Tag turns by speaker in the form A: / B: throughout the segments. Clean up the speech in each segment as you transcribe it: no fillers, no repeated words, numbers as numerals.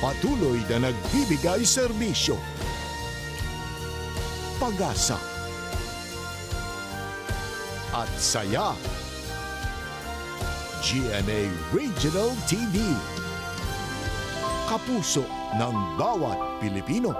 A: Patuloy na nagbibigay serbisyo, pag-asa, at saya. GMA Regional TV. Kapuso ng bawat Pilipino.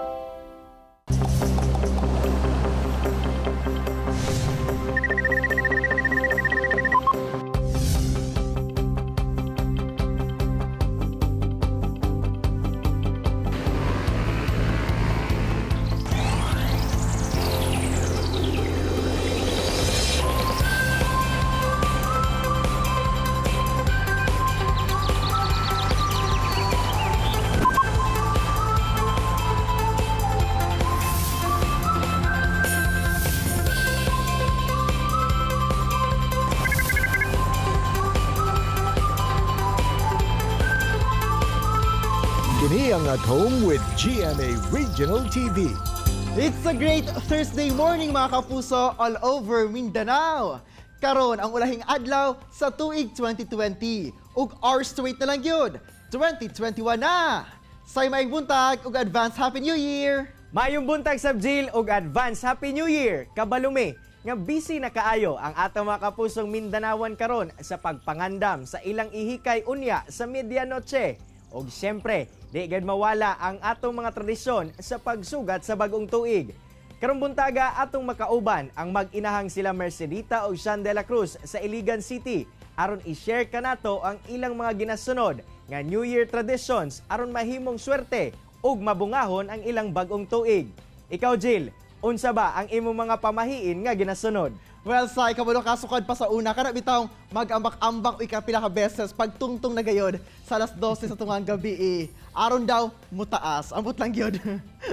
A: Kini ang At Home with GMA Regional TV.
B: It's a great Thursday morning, mga kapuso, all over Mindanao. Karon ang ulahing adlaw sa tuig 2020 ug hours to wait na lang gyud. 2021 na. Say maayong buntag ug advance Happy New Year.
C: Maayong buntag sa Jill ug advance Happy New Year. Kabalumi nga busy na kaayo ang atong mga kapusong Mindanawan karon sa pagpangandam sa ilang ihikay unya sa medianoche. Og siyempre, di gid mawala ang atong mga tradisyon sa pagsugat sa bagong tuig. Karong buntaga atong makauban ang mag-inahang sila Mercedita ug Sean de la Cruz sa Iligan City aron i-share kanato ang ilang mga ginasunod nga New Year traditions aron mahimong swerte ug mabungahon ang ilang bagong tuig. Ikaw, Jill, unsa ba ang imong mga pamahiin nga ginasunod?
B: Well, Sai, kabalo kasukad pa sa una kana bitawng mag-ambak-ambak o ikapila ka beses pagtungtong na gayod sa alas 12 sa tungang gabi eh. Aron daw mutaas. Ambot lang gyud.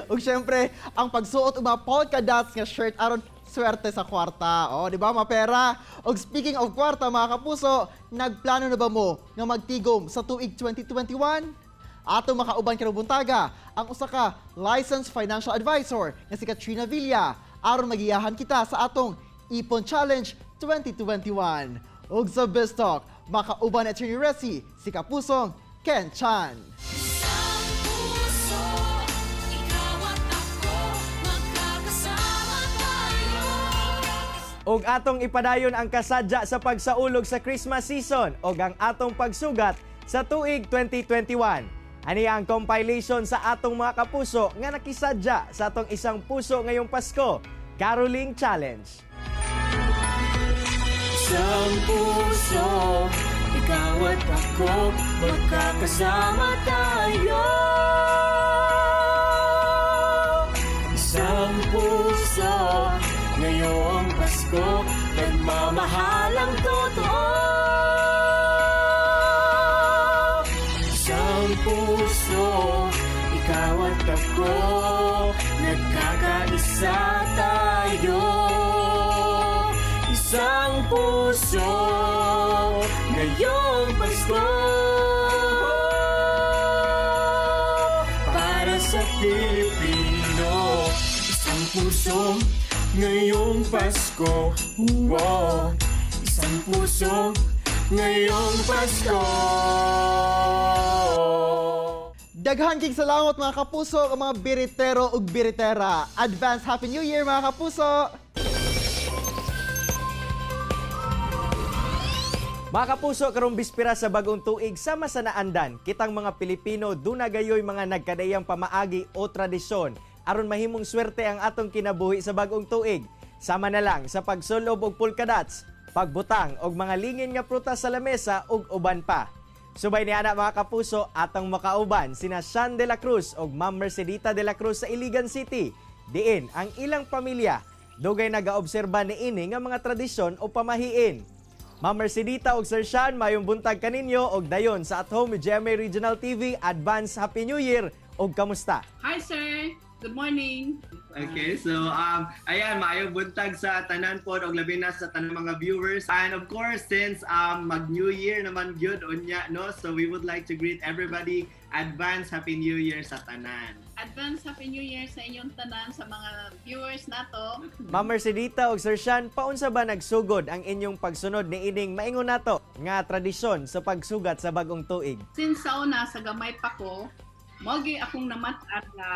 B: Ug syempre, ang pagsuot og mga polka dots nga shirt aron swerte sa kwarta. O, di ba, mapera? Og speaking of kwarta, mga kapuso, nagplano na ba mo nga magtigom sa tuig 2021? Ato makauban karong buntaga ang usa ka licensed financial advisor nga si Katrina Villa aron magiyahan kita sa atong Ipon Challenge 2021. Ug sa Biz Talk, makauban ni Attorney Resi, si Kapusong Ken Chan.
D: Isang puso, ikaw at ako, magkakasama tayo.
C: Ug atong ipadayon ang kasadya sa pagsaulog sa Christmas season ug ang atong pagsugat sa tuig 2021. Ani ang compilation sa atong mga kapuso nga nakisadya sa atong isang puso ngayong Pasko, Caroling Challenge.
E: Isang puso, ikaw at ako, magkakasama tayo. Isang puso, ngayong Pasko, nagmamahalang totoo. Isang puso, ikaw at ako, nagkakaisa tayo. Isang puso, ngayong Pasko. Para sa Pilipino, isang puso, ngayong Pasko. Wow. Isang puso, ngayong Pasko.
B: Daghan kig salamat, mga kapuso, ang mga biritero ug biritera. Advance Happy New Year, mga kapuso!
C: Mga kapuso, karong bispira sa bagong tuig sama sa naandan, kitang mga Pilipino duna gayoy mga nagkadayang pamaagi o tradisyon aron mahimong swerte ang atong kinabuhi sa bagong tuig. Sama na lang sa pagsulob og polka dots, pagbutang og mga lingin nga prutas sa lamesa ug uban pa. Subay ni ana, mga kapuso, atong makauban sina Sean de la Cruz ug Ma'am Mercedita de la Cruz sa Iligan City. Diin ang ilang pamilya dugay nagaobserba niini nga mga tradisyon o pamahiin. Ma'am Mercedita ug Sir Sean, mayong buntag kaninyo og dayon sa At Home with GMA Regional TV. Advance Happy New Year og kamusta?
F: Hi, sir. Good morning.
G: Okay, so ayan, maayong buntag sa tanan po og labi na sa tanan mga viewers. And of course, since mag New Year naman gyud unya, no? So we would like to greet everybody, advance Happy New Year sa tanan.
F: Advance Happy New Year sa inyong tanan, sa mga viewers nato.
C: Ma'am Mercedita ug Sir Sean, paunsa ba nagsugod ang inyong pagsunod ni ining maingon nato nga tradisyon sa pagsugat sa bagong tuig?
F: Since sa una, sa gamay pa ko, Mao gyud akong namat-an nga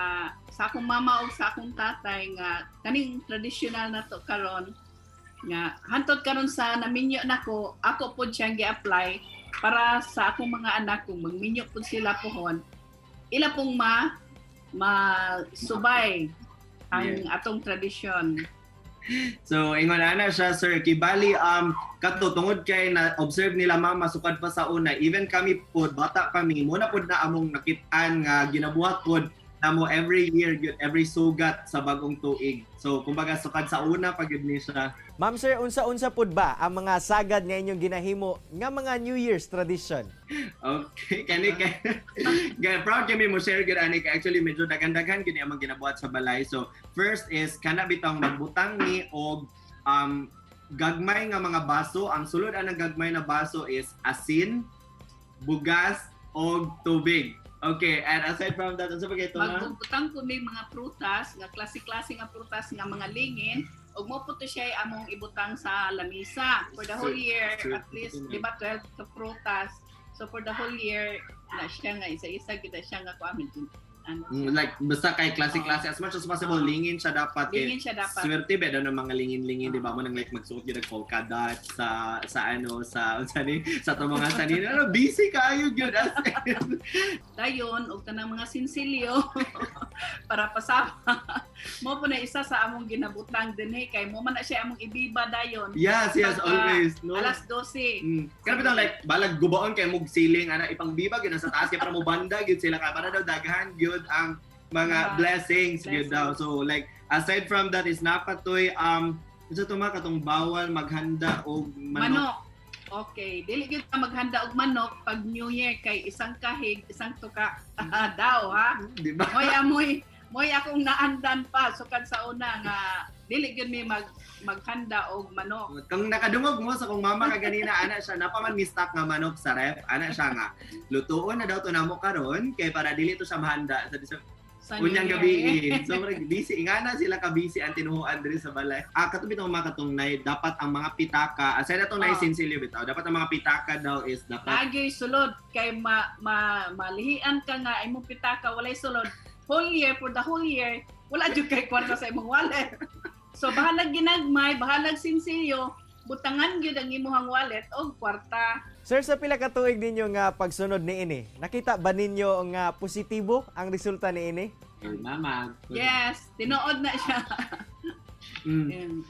F: sa akong mama o sa akong tatay nga kaning traditional na to karon nga hantod karon sa naminyo nako, ako pod siyang gi-apply para sa akong mga anak. Kung magminyo pod sila pohon, ila pong ma masubay ang atong tradisyon.
G: So ingon ana siya, sir, kibali kadto tungod kay na observe nila mama sukad pa sa una, even kami pod bata pa mi muna pod na among nakit-an nga ginabuhat pod namo every year gyud, every sugat sa bagong tuig. So kumbaga sukad sa una pa gyud ni siya.
C: Ma'am, sir, unsa-unsa pud ba ang mga sagad nga inyong ginahimo nga mga New Year's tradition?
G: Okay, kani kay kay proud kami mo share gyud ani kay actually medyo daghan-daghan gyud among ginabuhat sa balay. So first is kana bitong magbutang ni og gagmay nga mga baso. Ang sulod anang gagmay na baso is asin, bugas og tubig. Okay, and aside from that, unsa pa kay ito na?
F: Magbutang ko may mga prutas nga klase-klase nga prutas nga mga lingin ug mo po to siya among ibutang sa lamisa for the whole year, at least, di ba, 12 ka prutas. So for the whole year na siya nga isa-isa kita siya nga kuan medyo ano siya.
G: Like basta kay klase-klase as much as possible lingin siya dapat kay
F: Lingin siya dapat.
G: Swerte ba daw ng mga lingin-lingin, di ba? Mo nang like magsuot gyud og polka dot sa sa ano sa unsa ni sa atong mga sanina. Ano, busy kaayo gyud as in.
F: Dayon og tanang mga sinsilyo para pasama mo po na isa sa among ginabutang dinhi kay mo man na siya among ibiba dayon.
G: Yes,
F: Pagka
G: always. No?
F: Alas 12.
G: Kaya bitang like balag gubaon kay mug siling ana ipangbiba gyud sa taas kay para mo banda gyud sila kay para daw daghan gyud ang mga blessings gyud daw.
F: Blessings.
G: So like aside from that is napatoy unsa to ma katong bawal maghanda og manok.
F: Manok. Okay, dili gyud ka maghanda og manok pag New Year kay isang kahig, isang tuka daw ha.
G: Di ba?
F: Moy amoy, moy akong naandan pa sukad sa una nga dili gyud mi maghanda og manok.
G: Kung nakadungog mo sa kong mama ka ganina, ana siya, napaman mi-stock nga manok sa ref, ana siya nga, lutuon na daw to namo karon kay para dili to siya mahanda sa
F: Sa New
G: unyang
F: Year.
G: gabi. So murag busy nga na sila ka busy ang tinuhuan diri sa balay. Ah, kato bitong mga katungnay, dapat ang mga pitaka, aside atong nay sinsilyo bitaw, dapat ang mga pitaka daw is dapat
F: Lagi sulod kay ma, ma malihian ka nga imong pitaka walay sulod whole year, for the whole year wala jud kay kwarta sa imong wallet. So bahalag ginagmay, bahalag sinsilyo, butangan gyud ang imong wallet og kwarta.
C: Sir, sa pila ka tuig ninyo nga pagsunod niini, nakita ba ninyo nga positibo ang resulta niini?
E: Ay, mama.
F: Yes, tinuod na siya.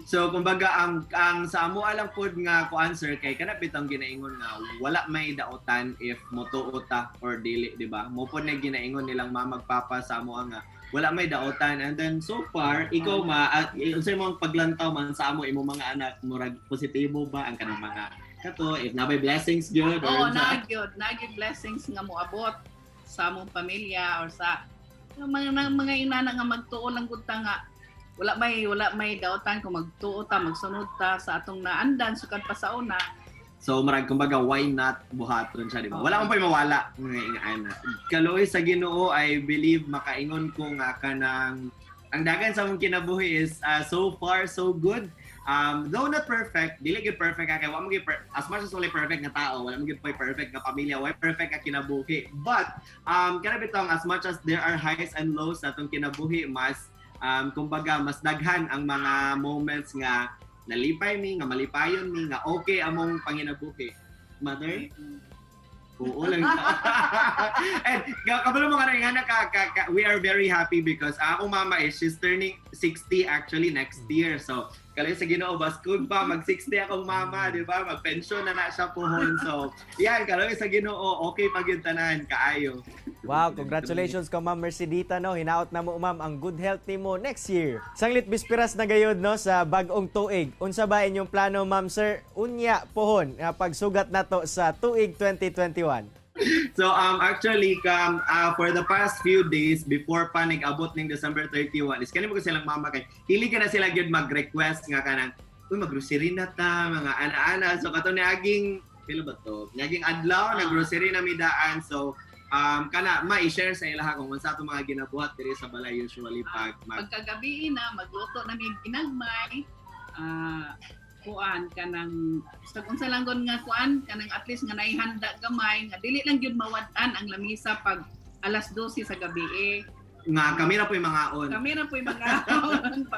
G: So kumbaga ang sa amo lang pod nga ko answer kay kana bitong ginaingon nga wala may daotan if motuo ta or dili, di ba? Mo pod na ginaingon nilang mamagpapa sa amo nga wala may daotan, and then so far ikaw ma unsay mo ang paglantaw man sa amo imong mga anak, murag positibo ba ang kanang mga kato if nabay blessings gyud or
F: Oo,
G: unsa?
F: naa gyud blessings nga moabot sa among pamilya or sa mga inana nga magtuo lang gud ta nga wala may daotan kung magtuo ta, magsunod ta sa atong naandan sukad pa sa una.
G: So murag kumbaga why not buhaton siya, di ba?
F: Oo.
G: Wala akong pa'y mawala mga ingana. Kaluoy sa Ginoo, I believe makaingon ko nga kanang ang dagan sa among kinabuhi is so far so good. Though not perfect, dili gyud perfect ka kay wa mo gyud as much as wala perfect nga tao, wala mo gyud po'y perfect nga pamilya, wala perfect nga kinabuhi. But kana bitong as much as there are highs and lows sa atong kinabuhi, mas kumbaga mas daghan ang mga moments nga nalipay mi, nga malipayon mi, nga okay among panginabuhi. Mother? Oo lang. And kabalo mo nga rin, nga we are very happy because akong mama is, she's turning 60 actually next year. So, kalay sa Ginoo, baskog pa, mag-60 akong mama, di ba? Mag-pension na na siya pohon. So, yan, kalay sa Ginoo, okay pag yun tanan, kaayo.
C: Wow, congratulations ka Ma'am Mercedita no. Hinaot na mo ma'am ang good health nimo next year. Sanglit bispiras na gayud no sa bag-ong tuig. Unsa ba inyong plano, ma'am, sir? Unya pohon nga pagsugat nato sa tuig 2021.
G: So actually for the past few days before pa nag-abot ning December 31 is kani mo ko silang mama kay hili ka na sila gyud mag-request nga kanang uy mag-grocery na ta mga ana-ana. So kato niaging pila ba to, niaging adlaw nag-grocery na mi daan. So kana ma-share sa ilaha kung unsa ato mga ginabuhat diri sa balay usually pag mag
F: Pagkagabi na magluto na mi ginagmay, kuan kanang sa unsa lang gon nga kuan kanang at least nga naihanda gamay nga dili lang gyud mawad-an ang lamisa pag alas 12 sa gabi eh.
G: Nga kami ra po'y mangaon.
F: Kami ra po'y mga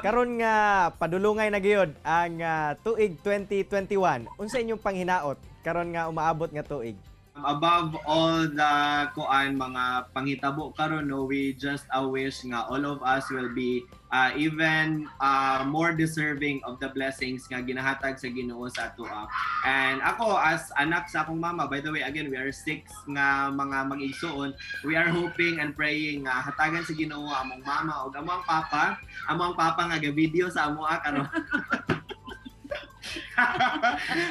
C: Karon nga padulungay na gyud ang tuig 2021. Unsa inyong panghinaot karon nga umaabot nga tuig?
G: Above all the kuan mga panghitabo karon, no, we just a wish nga all of us will be even more deserving of the blessings nga ginahatag sa Ginoo sa atoa. And ako as anak sa akong mama, by the way, again, we are six nga mga mag-igsuon. We are hoping and praying nga hatagan sa Ginoo among mama ug among papa nga ga-video sa amoa karon.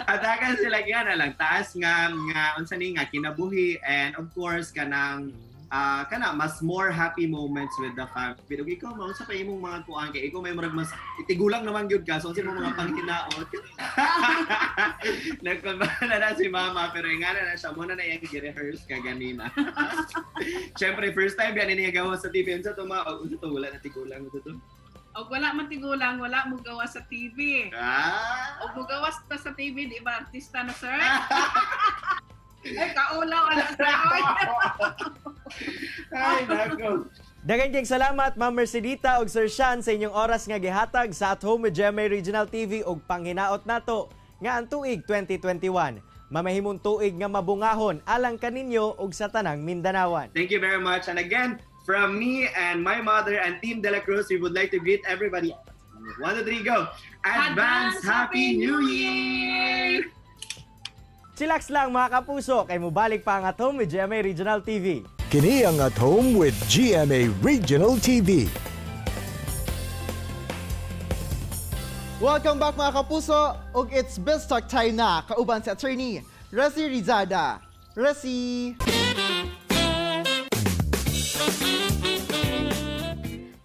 G: Hatagan sila yan lang taas nga nga unsa ni nga kinabuhi and of course kanang kana mas more happy moments with the family. Pero ikaw, ma, unsa pa imong mga kuan kay ikaw may murag mas tigulang naman gyud ka, so unsa imong mga panghinaot? Nagpabala na si mama, pero ingana na siya mo na na iyang gi-rehearse kaganina. Syempre, first time yan niya gawa sa TV. Unsa to, ma? Unsa to, wala na tigulang, unsa to?
F: Og wala man tigulang, wala mo gawa sa TV.
G: Ah.
F: Og mugawas ta sa TV, di ba artista na, sir? Ay, kaulaw, anak sir.
G: Ay, nako.
C: Daghang kayong salamat, Ma'am Mercedita ug Sir Sean, sa inyong oras nga gihatag sa At Home with GMA Regional TV ug panghinaot nato nga ang tuig 2021 mamahimong tuig nga mabungahon alang kaninyo ug sa tanang Mindanawan.
G: Thank you very much. And again, from me and my mother and Team De La Cruz, we would like to greet everybody. One, two, three, go. Advance Happy New Year!
C: Chillax lang, mga kapuso, kay mubalik pa ang At Home with GMA Regional TV.
A: Kini ang At Home with GMA Regional TV.
B: Welcome back, mga kapuso! Ug it's Biz Talk time na kauban si Attorney Resi Rizada. Resi!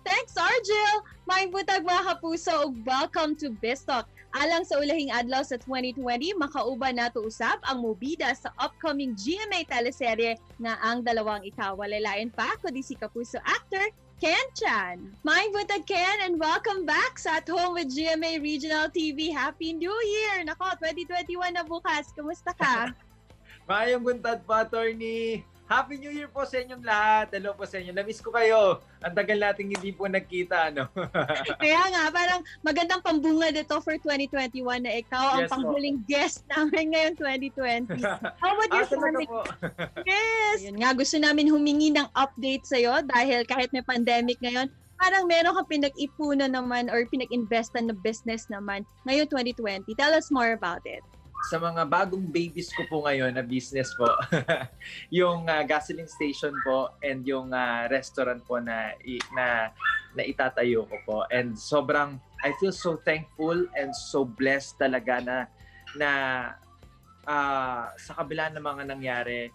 H: Thanks, Argel! Maayong buntag, mga kapuso, ug welcome to Biztalk. Alang sa ulahing adlaw sa 2020, makauban nato usab ang mobida sa upcoming GMA teleserye nga Ang Dalawang Ikaw. Walay lain pa kundi si kapuso actor Ken Chan. Maayong buntag, Ken, and welcome back sa At Home with GMA Regional TV. Happy New Year! Nako, 2021 na bukas. Kumusta ka?
I: Maayong buntag po, Attorney. Happy New Year po sa inyong lahat. Hello po sa inyo. Na-miss ko kayo. Ang tagal nating hindi po nagkita, ano?
H: Kaya nga, parang magandang pambungad ito for 2021 na ikaw ang
I: Yes po.
H: panghuling guest namin ngayon 2020. How about your
I: Ah, talaga
H: family?
I: po.
H: Yes! Yun nga, gusto namin humingi ng update sa'yo dahil kahit may pandemic ngayon, parang meron kang pinag-ipunan naman or pinag-investan na business naman ngayon 2020. Tell us more about it.
I: Sa mga bagong babies ko po ngayon na business po, yung gasoline station po and yung restaurant po na itatayo ko po. And sobrang I feel so thankful and so blessed talaga na na sa kabila ng mga nangyari,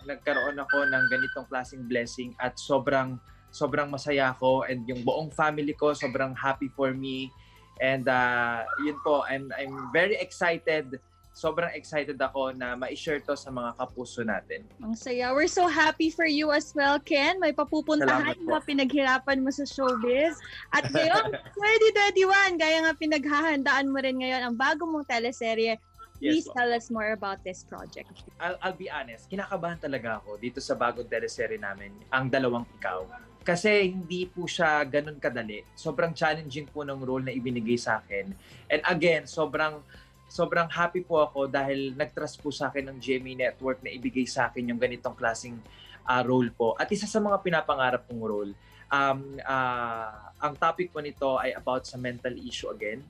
I: nagkaroon ako ng ganitong klaseng blessing at sobrang sobrang masaya ako and yung buong family ko sobrang happy for me. And yun po, and I'm very excited. Sobrang excited ako na ma-share to sa mga kapuso natin.
H: Ang saya. We're so happy for you as well, Ken. May papupuntahan
I: Salamat po.
H: na pinaghirapan mo sa showbiz. At ngayon, 2021, gaya nga pinaghahandaan mo rin ngayon ang bago mong teleserye.
I: Yes
H: Please
I: po.
H: tell us more about this project.
I: I'll be honest, kinakabahan talaga ako dito sa bagong teleserye namin, Ang Dalawang Ikaw. Kasi hindi po siya ganun kadali. Sobrang challenging po ng role na ibinigay sa akin. And again, sobrang sobrang happy po ako dahil nag-trust po sa akin ng GMA Network na ibigay sa akin yung ganitong klaseng role po. At isa sa mga pinapangarap kong role, ang topic po nito ay about sa mental issue again.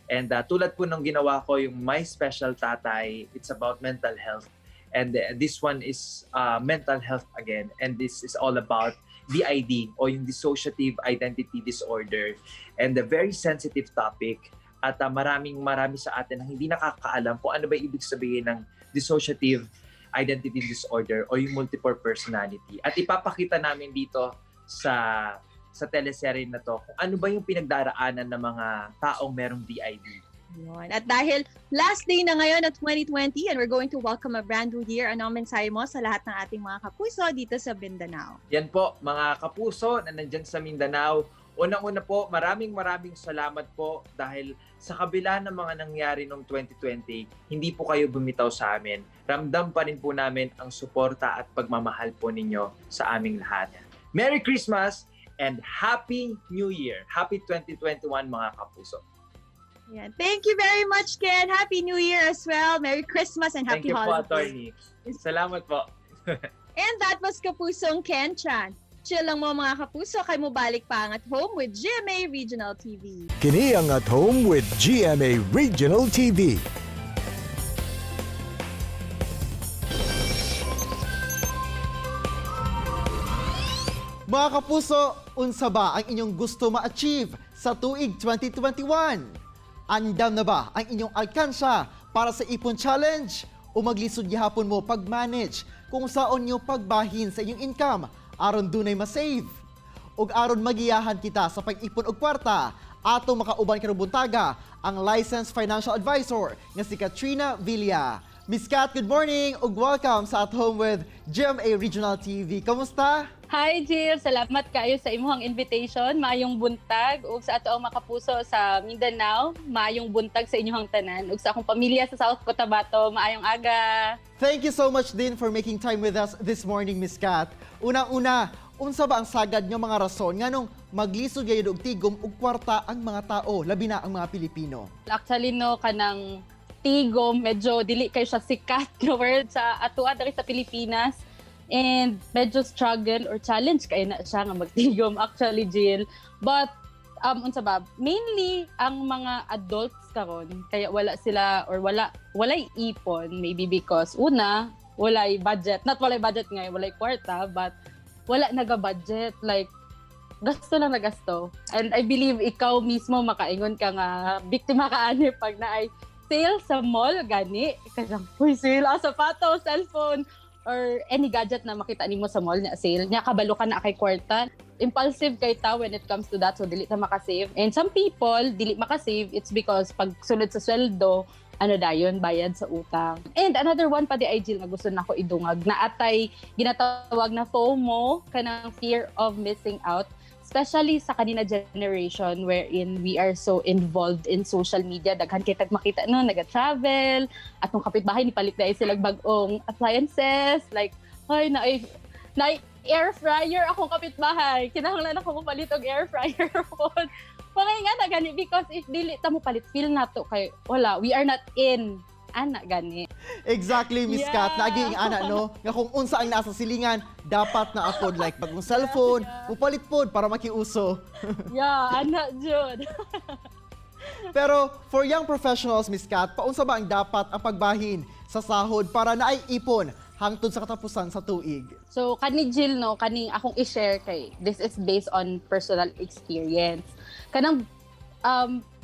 I: And tulad po nung ginawa ko, yung My Special Tatay, it's about mental health. And this one is mental health again. And this is all about DID o yung dissociative identity disorder. And a very sensitive topic. At maraming marami sa atin ang hindi nakakaalam kung ano ba ibig sabihin ng dissociative identity disorder o yung multiple personality. At ipapakita namin dito sa teleserye na to kung ano ba yung pinagdaraanan ng mga taong merong DID.
H: Yun. At dahil last day na ngayon at 2020 and we're going to welcome a brand new year, ano ang mensahe mo sa lahat ng ating mga kapuso dito sa Mindanao?
I: Yan po, mga kapuso na nandyan sa Mindanao, Unang-una po, maraming maraming salamat po dahil sa kabila ng mga nangyari noong 2020, hindi po kayo bumitaw sa amin. Ramdam pa rin po namin ang suporta at pagmamahal po ninyo sa aming lahat. Merry Christmas and Happy New Year! Happy 2021, mga kapuso!
H: Yeah. Thank you very much, Ken. Happy New Year as well. Merry Christmas and
I: Thank
H: happy
I: you po,
H: holidays.
I: Attorney. Salamat po.
H: And that was Kapusong Ken Chan. Chill lang mo, mga kapuso, kay mobalik pa ang At Home with GMA Regional TV.
A: Kini ang At Home with GMA Regional TV.
B: Mga kapuso, unsa ba ang inyong gusto ma-achieve sa tuig 2021? Andam na ba ang inyong alkansya para sa Ipon Challenge? O maglisod gihapon mo pag-manage kung saon nyo pagbahin sa inyong income aron dunay masave? Ug aron magiyahan kita sa pag-ipon og kwarta, ato makauban karong buntaga ang licensed financial advisor nga si Katrina Villa. Miss Kat, good morning ug welcome sa At Home with GMA Regional TV. Kamusta?
J: Hi Jill, salamat kayo sa imuhang invitation. Maayong buntag ug sa ato ang makapuso sa Mindanao, maayong buntag sa inyong tanan ug sa akong pamilya sa South Cotabato, maayong aga.
B: Thank you so much din for making time with us this morning, Miss Kat. Unang-una, unsa ba ang sagad nga mga rason nganong maglisod gayud og tigom og kwarta ang mga tao, labi na ang mga Pilipino?
J: Actually, no, kanang tigom medyo dili kayo siya sikat nga word sa atua diri sa Pilipinas and medyo struggle or challenge kayo na siya nga magtigom actually, Jill. But unsa ba, mainly ang mga adults karon kaya wala sila or walay ipon, maybe because una, walay budget, not walay budget nga, walay kwarta, but wala naga-budget, like gasto lang na gasto. And I believe ikaw mismo makaingon ka nga biktima ka ani pag naay sale sa mall gani kanang, "Uy, sale ah, sapatos, cellphone or any gadget na makita nimo sa mall na sale nya, kabalo ka na kay kwarta." Impulsive kay ta when it comes to that, so dili ta makasave. And some people dili makasave, it's because pag sulod sa sweldo, ano dayon, bayad sa utang. And another one pa di ay, Jill, nga gusto nako idungag na atay ginatawag na FOMO, kanang fear of missing out, especially sa kanina generation wherein we are so involved in social media. Daghan kay tag makita, no, naga-travel atong kapitbahay ni palit dahil sila bag-ong appliances, like, "Ay, na air fryer akong kapitbahay, kinahanglan ako mopalit og air fryer pod." Mga nga na gani, because if dili ta mo palit, feel nato kay wala, we are not in ana gani.
B: Exactly, Miss Kat. Naaging ana, no? Nga kung unsa ang nasa silingan, dapat na apod, like bagong cellphone, mupalit pod para makiuso.
J: Yeah, ana jud.
B: Pero for young professionals, Miss Kat, paunsa ba ang dapat ang pagbahin sa sahod para naay ipon hangtod sa katapusan sa tuig?
J: So kani Jill, no, kaning akong i-share kay this is based on personal experience. Kanang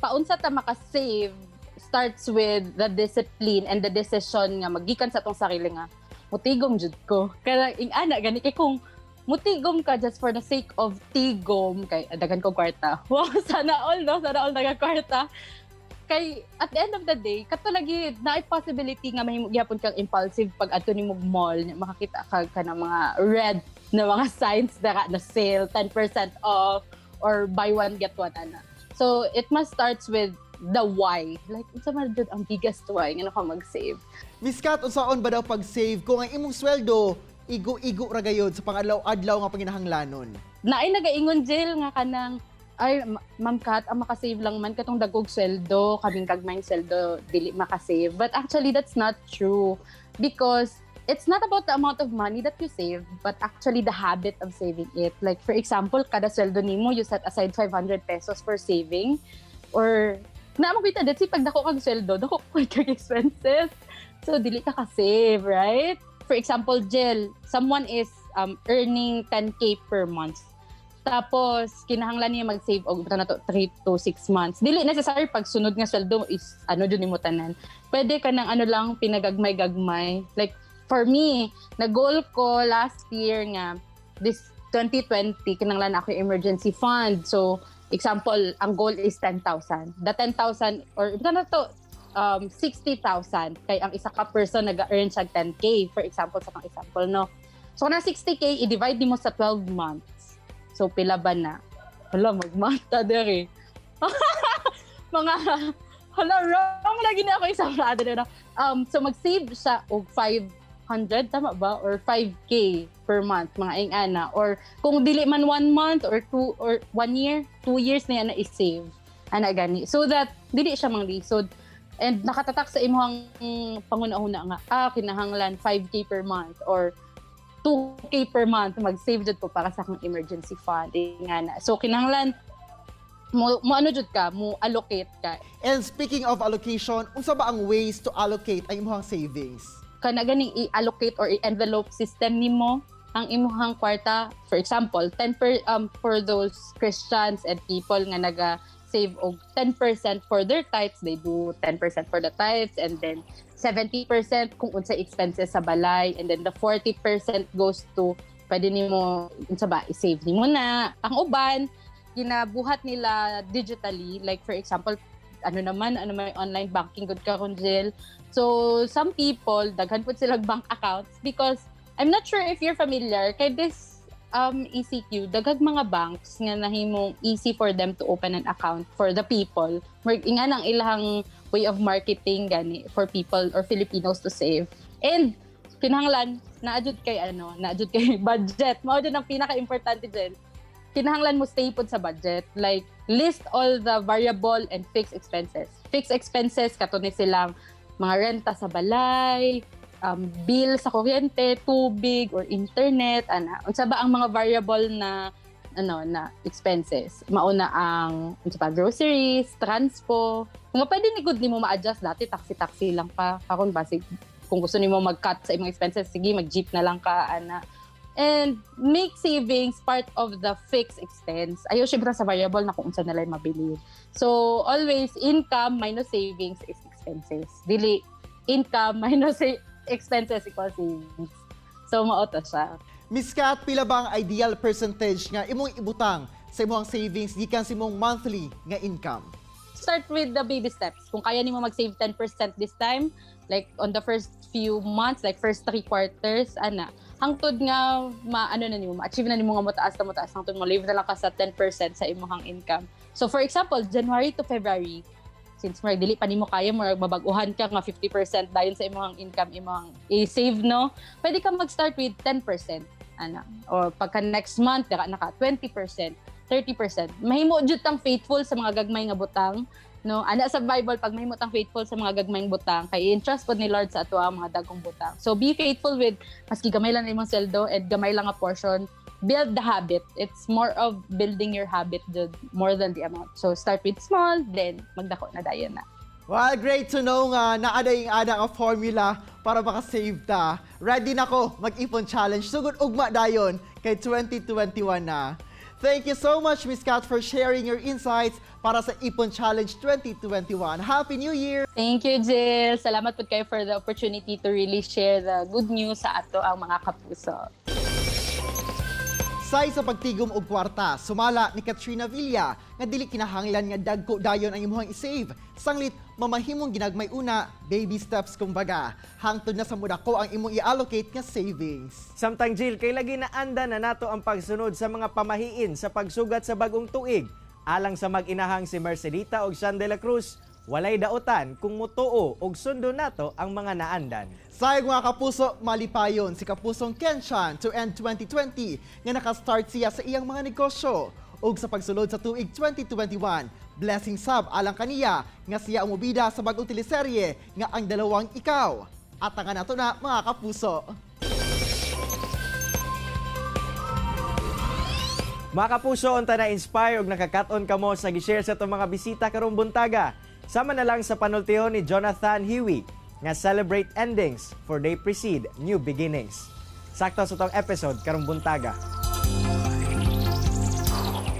J: paunsa ta makasave starts with the discipline and the decision nga magikan sa atong sarili nga mutigom jud ko. Kanang ing-ana gani, kay kung mutigom ka just for the sake of tigom kay ah, daghan ko kwarta. Wow, sana all, no, sana all daghang kwarta. Kay at the end of the day, kato lagi naay possibility nga mahimo gyapon kang impulsive pag adto nimo mall, makakita ka ng mga red na mga signs na sale, 10% off or buy one get one ana. So it must starts with the why. Like, unsa man jud ang biggest why ngano ka mag-save?
B: Miss Kat, unsaon ba daw pag-save kung ang imong sweldo igo-igo ra gayod sa pangadlaw-adlaw nga panginahanglanon?
J: Naay nagaingon, Jill, nga kanang, "Ay, Ma'am Kat, ang makasave lang man katong dagog sweldo, kaming gagmayng sweldo dili makasave." But actually that's not true because it's not about the amount of money that you save, but actually the habit of saving it. Like for example, kada sweldo nimo you set aside 500 pesos for saving or na mo kita that's pag dako kag sweldo, dako kag expenses. So dili ka ka-save, right? For example, Jill, someone is earning 10K per month. Tapos, kinahanglan niya mag-save og na to 3 to 6 months. Dili necessary pag sunod nga sweldo is ano jud nimo tanan. Pwede ka ng ano lang, pinagagmay-gagmay. Like for me, na goal ko last year nga this 2020, kinahanglan ako yung emergency fund. So, example, ang goal is 10,000. The 10,000 or na to 60,000 kay ang isa ka person nag-earn siya 10K, for example, sa kang example, no. So kung na 60K, i-divide nimo sa 12 months. So pila ba na? Hala, magmata diri. Mga hala, wrong lagi na ako isang na. So mag-save siya og 500, tama ba? Or 5K per month, mga ing-ana. Or kung dili man one month or two or 1 year, 2 years na yan na i-save. Ana gani. So that dili siya manglisod. And nakatatak sa imong panguna-una nga, kinahanglan 5K per month or 2K per month mag-save jud ko para sa akong emergency fund. Nga na. So kinahanglan mo ano jud ka, mo allocate ka.
B: And speaking of allocation, unsa ba ang ways to allocate ang imong savings?
J: Kana ganing i-allocate or i-envelope system nimo ang imuhang kwarta. For example, 10 per for those Christians and people nga naga save og 10% for their tithes, they do 10% for the tithes and then 70% kung unsa expenses sa balay and then the 40% goes to pwede nimo unsa ba i-save nimo na. Ang uban, ginabuhat nila digitally. Like, for example, ano naman, ano, may online banking gud karon, Jill. So some people, daghan pud sila bank accounts because I'm not sure if you're familiar kay this ECQ, daghang mga banks nga nahimong easy for them to open an account for the people. Murag inga nang ilang way of marketing gani for people or Filipinos to save. And kinahanglan naa jud kay ano, naa jud kay budget. Mao jud ang pinaka-importante dyan. Kinahanglan mo stay pud sa budget. Like, list all the variable and fixed expenses. Fixed expenses, kato ni silang mga renta sa balay, bill sa kuryente, tubig or internet, ana. Unsa ba ang mga variable na ano na expenses? Mauna ang unsa pa, groceries, transpo. Mga pwede ni good nimo ma-adjust. Dati taxi-taxi lang pa. Karon basig kung gusto nimo mag-cut sa imong expenses, sige, mag-jeep na lang ka, ana. And make savings part of the fixed expense. Ayaw syempre sa variable na kung unsa na lang mabili. So always income minus savings is expenses. Dili income minus expenses equals savings. So mao to siya.
B: Miss Kat, pila ba ang ideal percentage nga imong ibutang sa imong savings gikan sa imong monthly nga income?
J: Start with the baby steps. Kung kaya nimo mag-save 10% this time, like on the first few months, like first three quarters, ana, hangtod nga ma-ano na nimo, ma-achieve na nimo nga motaas na motaas, hangtod mo live na lang ka sa 10% sa imong income. So for example, January to February, since murag dili pa nimo kaya, murag mabag-uhan ka nga 50% dayon sa imong income imong i-save, no? Pwede ka mag-start with 10%, ana. Or pagka next month, daka naka 20%, 30%. Mahimo jud tang faithful sa mga gagmay nga butang, no? Ana sa Bible, pag mahimo tang faithful sa mga gagmayng butang, kay entrust pod ni Lord sa ato ang mga dagkong butang. So be faithful with maski gamay lang imong sweldo and gamay lang nga portion. Build the habit. It's more of building your habit jud more than the amount. So start with small, then magdako na dayon na.
B: Well, great to know nga naa diay ana nga formula para maka-save ta. Ready na ko mag-ipon challenge. Sugod ugma dayon kay 2021 na. Thank you so much, Miss Kat, for sharing your insights para sa Ipon Challenge 2021. Happy New Year!
J: Thank you, Jill. Salamat po kayo for the opportunity to really share the good news sa ato ang mga kapuso.
B: Say sa pagtigom og kwarta, sumala ni Katrina Villa nga dili kinahanglan nga dagko dayon ang imong i-save. Sanglit mamahimong ginagmay una, baby steps kumbaga. Hangtod na sa mudako ang imong i-allocate nga savings.
C: Samtang, Jill, kay lagi na anda na nato ang pagsunod sa mga pamahiin sa pagsugat sa bagong tuig. Alang sa mag-inahang si Mercedita og Sean de la Cruz, walay daotan kung mutuo og sundo nato ang mga naandan.
B: Sayang, mga kapuso, malipayon si kapusong Ken Chan to end 2020 nga nakastart siya sa iyang mga negosyo. Ug sa pagsulod sa tuig 2021, blessing sab alang kaniya nga siya ang mobida sa bagong teleserye nga Ang Dalawang Ikaw. At ang nato na, mga kapuso.
C: Mga kapuso, unta na inspire og nakakat-on kamo sa gi-share sa atong mga bisita karong buntaga. Sama na lang sa panultihon ni Jonathan Huey nga "Celebrate endings, for they precede new beginnings." Sakto sa atong episode karong buntaga.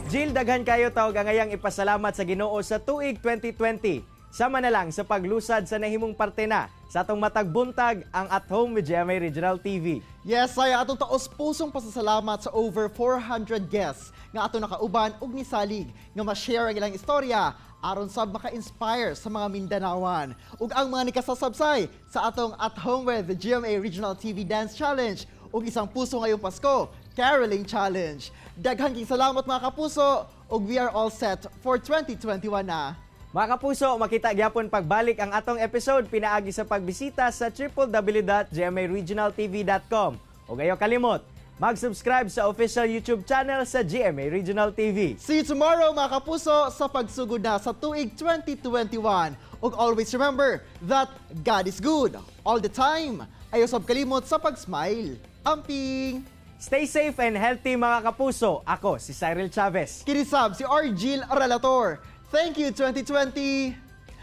C: Jill, daghan kayo tawag ang ngayang ipasalamat sa Ginoo sa tuig 2020. Sama na lang sa paglusad sa nahimong parte na sa atong matag buntag, ang At Home with GMA Regional TV.
B: Yes, saya atong taos pusong pasasalamat sa over 400 guests nga ato nakauban ug nisalig nga ma-share ang ilang istorya aron sab maka-inspire sa mga Mindanawan. Ug ang mga nikasasabsay sa atong At Home with the GMA Regional TV Dance Challenge ug Isang Puso Ngayong Pasko Caroling Challenge. Daghan king salamat, mga kapuso. Ug we are all set for 2021 na.
C: Mga kapuso, makita gyapon pagbalik ang atong episode pinaagi sa pagbisita sa www.gmaregionaltv.com. Ug ayaw kalimot, mag-subscribe sa official YouTube channel sa GMA Regional TV.
B: See you tomorrow, mga kapuso, sa pagsugod na sa tuig 2021. Ug always remember that God is good all the time. Ayaw sab kalimot sa pag-smile. Amping!
C: Stay safe and healthy, mga kapuso. Ako si Cyril Chavez.
B: Kini sab si Argil Relator. Thank you, 2020!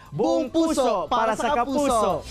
C: Buong puso para sa kapuso.